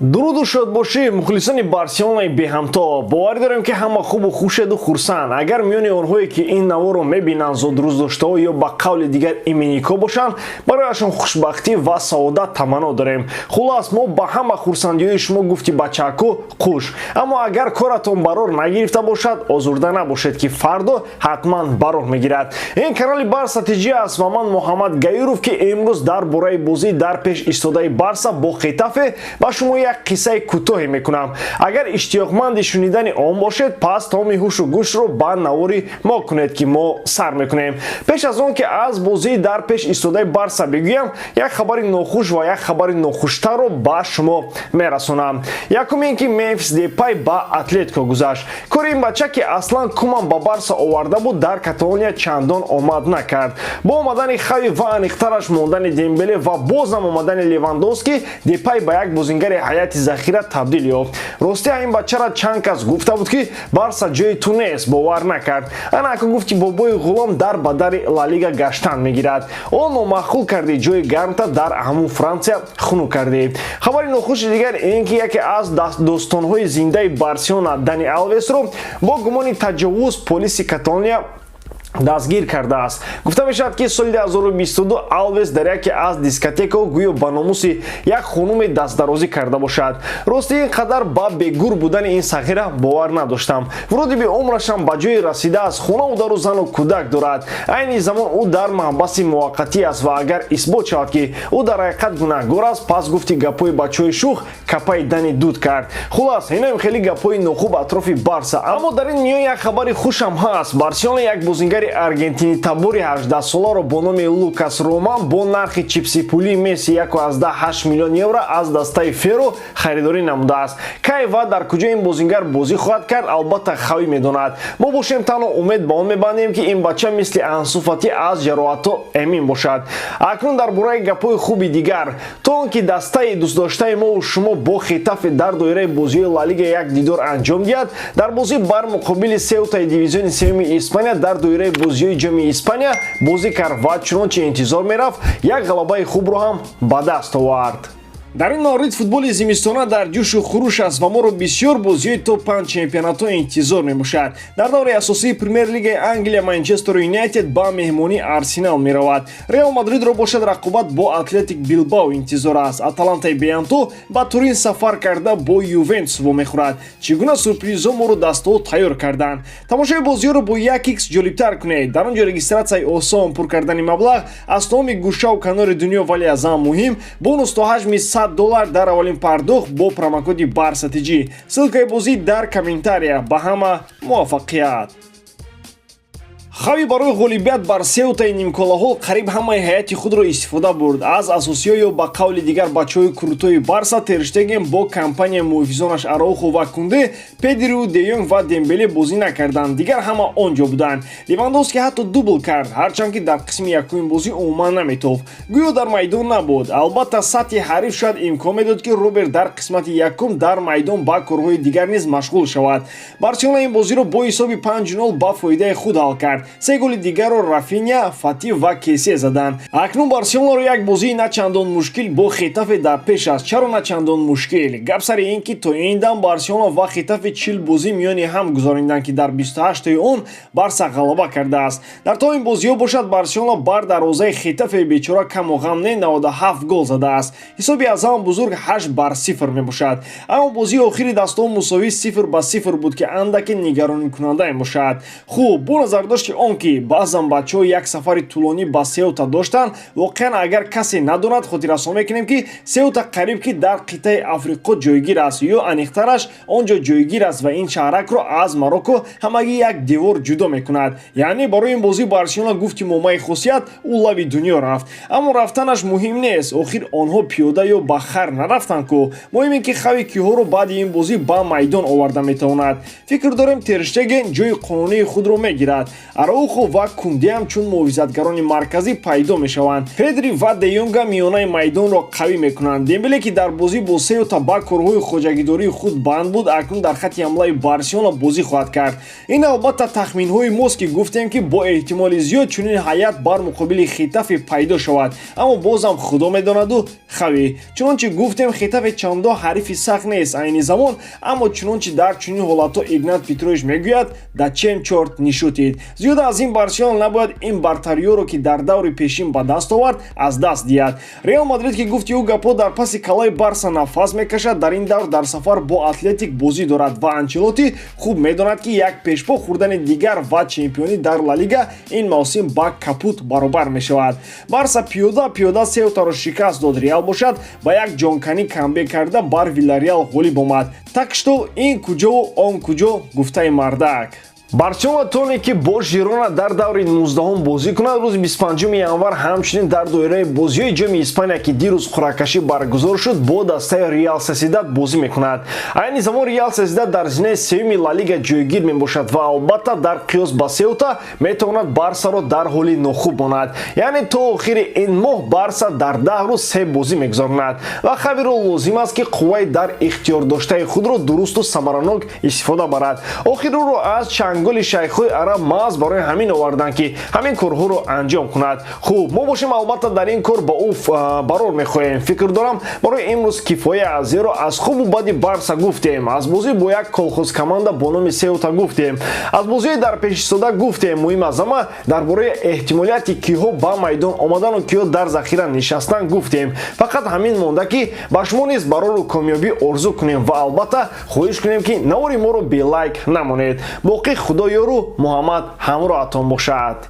Дуруду шодбошӣ, мухлисони Барселонаи беҳамто! Боварӣ дорем, ки ҳама хубу хушеду хурсанд. Агар миёни онҳое, ки ин наворро мебинанд, зодрӯздоштаҳо ё ба қавли дигар именинник ҳо бошанд, барояшон хушбахтӣ ва саодат таманно дорем. Хулас, мо ба ҳама хурсандиҳои шумо гуфти бачаку қуш. Аммо агар коратон барор нагирифта бошад, озурда набошед, ки фардо ҳатман барор мегирад. Ин канали Барса ТЖ аст ва ман Муҳаммад Гаюров, ки имрӯз дар бораи бозӣ дар пеш истодаи Барса бо Хетафе ба шумо як қиссаи кӯтоҳе мекунам. Агар иштиёқманди шунидани он бошед, пас томи ҳушу гӯшро ба навори мо кунед, ки мо сар мекунем. Пеш аз он ки аз бозии дар пеш истодаи Барса бигӯям, як хабари нохуш ва як хабари нохуштарро ба шумо мерасонам. Якум ин ки Мемфис Депай ба Атлетико гузашт. Кори ин бача, ки аслан Куман ба Барса оварда буд, дар Каталония чандон омад накард. Бо омадани Хави ва аниқтараш мондани Дембеле ва бозам омадани Левандовски, Депай ба як бозингари ҳайати захира табдил ёфт. Ростия, ин бачара чанд кас гуфта буд, ки Барса ҷои ту нест, бовар накард. Ана ака, гуфти бобои ғулом, дар ба дари Ла Лига гаштан мегирад. Он номаъқул кардӣ, ҷои гармта дар ҳамун Франсия хунук кардӣ. Хабари нохуши дигар ин ки яке аз достонҳои зиндаи Барселона, Дани Алвесро, бо гумони таҷовуз полиси Каталония дастгир кардааст. Гуфта мешавад, ки соли 2022 Алвес дар яке аз дискотекаҳо гӯё ба номуси як хонуме дастдарозӣ карда бошад. Рости, ин қадар ба бегур будани ин сағира бовар надоштам. Вроде бы умрашам ба ҷое расидааст, хонаву дару зану кӯдак дорад. Айни замон ӯ дар маҳбаси муваққатӣ аст ва агар исбот шавад, ки ӯ дар ҳақиқат гунаҳгор аст, пас, гуфти гапҳои бачаҳои шух, капаи дани дуд кард. Хулас, иноем хеле гапҳои нохуб атрофи Барса. Аммо дар ин миён як хабари хушам ҳаст. Барселона як бозингари аргентини табори 18-соларо бо номи Лукас Роман бо нархи чипси пулии Месси 1,8 миллион евро аз дастаи Феро харидорӣ намудааст. Кай ва дар куҷо ин бозингар бозӣ хоҳад кард, албатта, Хави медонад. Мо бошем, танҳо умед ба он мебандем, ки ин бача мисли Ансу Фати аз ҷароҳатҳо эмин бошад. Акнун дар бораи гапҳои хуби дигар. То он ки дастаи дӯстдоштаи мову шумо бо Хетафе дар доираи бозиҳои Ла Лига як дидор анҷом диҳад, дар бозӣ бар муқобили Сеутаи дивизиони сеюми Испания дар доираи бозиҳои Ҷоми Испания бозӣ кард ва чунончи интизор мерафт, як ғалабаи хубро ҳам ба даст овард. Дар ин маврид футболи зимистона дар ҷӯшу хуруш аст ва моро бисёр бозиҳои топ 5 чемпионатҳо интизор мебошад. Дар давраи асосии Премер-лигаи Англия Манчестер Юнайтед ба меҳмонии Арсенал меравад. Реал Мадридро бошад, рақобат бо Атлетик Билбао интизор аст. Аталантаи беҳамто ба Турин сафар карда, бо Ювентус вомехӯрад. Чӣ гуна сюрпризҳо моро дастаҳо тайёр карданд? Тамошои бозиҳоро бо як икс ҷолибтар кунед. Дар он ҷо регистрация и осон, пур кардани маблағ аз тамоми гӯшаву канори дунё, вале аз ҳама муҳим, бонус то ҳаҷми 100 доллар дар аввалин пардохт бо промокоди Барса ТЖ. Ссылка и бозӣ дар комментария. Ба ҳама муваффақият! Хави барои ғолибият бар Сеутаи нимколаҳол қариб ҳамаи ҳайати худро истифода бурд. Аз асосиҳо ё ба қавли дигар бачаҳои крутой и Барса Тер Штеген бо компанияи муҳофизонаш Араухо ва Кунде, Педрию, Де Йонг ва Дембеле бозӣ накарданд, дигар ҳама он ҷо буданд. Левандовски ҳатто дубл кард, ҳарчанд ки дар қисми якуми бозӣ умуман наметофт, гӯё дар майдон набуд. Албатта, сатҳи ҳариф шояд имкон медод, ки Роберт дар қисмати якум дар майдон ба корҳои дигар низ машғул шавад. Барселона ин бозиро бо ҳисоби 5-0 ба фоидаи худ ҳал кард. Се голи дигарро Рафиня, Фати ва Кесе заданд. Акнун Барселонаро як бозии на чандон мушкил бо Хетафе дар пеш аст. Чаро на чандон мушкил? Гап сари ин ки то ин дам Барселона ва Хетафе 40 бозӣ миёни ҳам гузарониданд, ки дар 28-тои он Барса ғалаба кардааст. Дар то ин бозиҳо бошад, Барселона бар дарвозаи Хетафе бечора каму ғам не 97 гол задааст. Ҳисоби аз ҳама бузург 8-0 мебошад. Аммо бозии охири дастаҳо мусовии 0-0 буд, ки андаке нигароникунанда мебошад. Хуб, бо назардошти он ки баъзан бачаҳо як сафари тӯлонӣ ба Сеута доштанд, воқеан, агар касе надонад, хотиррасон мекунем, ки Сеута қариб ки дар қитъаи Африқо ҷойгир аст ё аниқтараш он ҷо ҷойгир аст ва ин шаҳракро аз Марокко ҳамагӣ як девор ҷудо мекунад. Яъне барои ин бозӣ Барселона, гуфти момаи хусият, ӯ лаби дунё рафт. Аммо рафтанаш муҳим нест, охир онҳо пиёда ё ба хар нарафтанд ку. Муҳим ин ки Хави киҳоро баъди ин бозӣ ба майдон оварда метавонад. Фикр дорем, Тер Штеген ҷои қонунии худро мегирад. Араухо ва Кунде ҳам чун муҳофизатгарони марказӣ пайдо мешаванд. Педри ва Де Йонга миёнаи майдонро қавӣ мекунанд. Дембеле, ки дар бозӣ бо Сеута ба корҳои хоҷагидории худ банд буд, акнун дар хатти ҳамлаи Барселона бозӣ хоҳад кард. Ин, албатта, тахминҳои мост, ки гуфтем, ки бо эҳтимоли зиёд чунин ҳайат бар муқобили Хетафе пайдо шавад, аммо бозам Худо медонаду Хави. Чунончи гуфтем, Хетафе чандо ҳарифи сахт нест айни замон, аммо чунончи дар чунин ҳолатҳо Игнат Петрович мегӯяд: «Да чем чёрт не шутит». Зиёда аз ин Барселона набояд ин бартариёро, ки дар даври пешин ба даст овард, аз даст диҳад. Реал Мадрид, ки гуфти ӯ гапҳо дар паси калаи Барса нафас мекашад, дар ин давр дар сафар бо Атлетик бозӣ дорад ва Анчелоти хуб медонад, ки як пешпо хӯрдани дигар ва чемпионӣ дар Ла Лига ин мавсим ба капут баробар мешавад. Барса пиёда пиёда Сеутаро шикаст дод, Реал бошад, ба як ҷонканӣ камбек карда бар Вилареал ғолиб омад. Так что ин куҷову он куҷо, гуфтаи мардак. Барселона тоне ки бо Жирона дар даври 19-ум бозӣ кунад рӯзи 25 январ, ҳамчунин дар доираи бозиҳои Ҷоми Испания, ки дирӯз қуръакашӣ баргузор шуд, бо дастаи Реал Сосьедад бозӣ мекунад. Айни замон Реал Сосьедад дар зинаи сеюми Ла Лига ҷойгир мебошад ва, албатта, дар қиёс ба Сеута метавонад Барсаро дар ҳоли нохуб монад. Яъне то охири ин моҳ Барса дар 10 рӯз се бозӣ мегузаронад ва Хавиро лозим аст, ки қувваи дар ихтиёрдоштаи худро дурусту самаранок истифода барад. Охир ӯро аз чанголи шайхҳои араб маҳз барои ҳамин оварданд, ки ҳамин корҳоро анҷом кунад. Хуб, мо бошем, албатта, дар ин кор ба ӯ барор мехоҳем. Фикр дорам, барои имрӯз кифоя аст, зеро аз хубу бади Барса гуфтем, аз бозӣ бо як колхоз команда бо номи Сеута гуфтем, аз бозиҳои дар пешистода гуфтем, муҳим аз ҳама, дар бораи эҳтимолияти киҳо ба майдон омадану киҳо дар захира нишастан гуфтем. Фақат ҳамин монда, ки ба шумо низ барору комёбӣ орзу кунем ва, албатта, хоҳиш кунем, ки навори моро белайк намонед. Боқӣ Худо ёру Муҳаммад ҳамроҳатон бошад.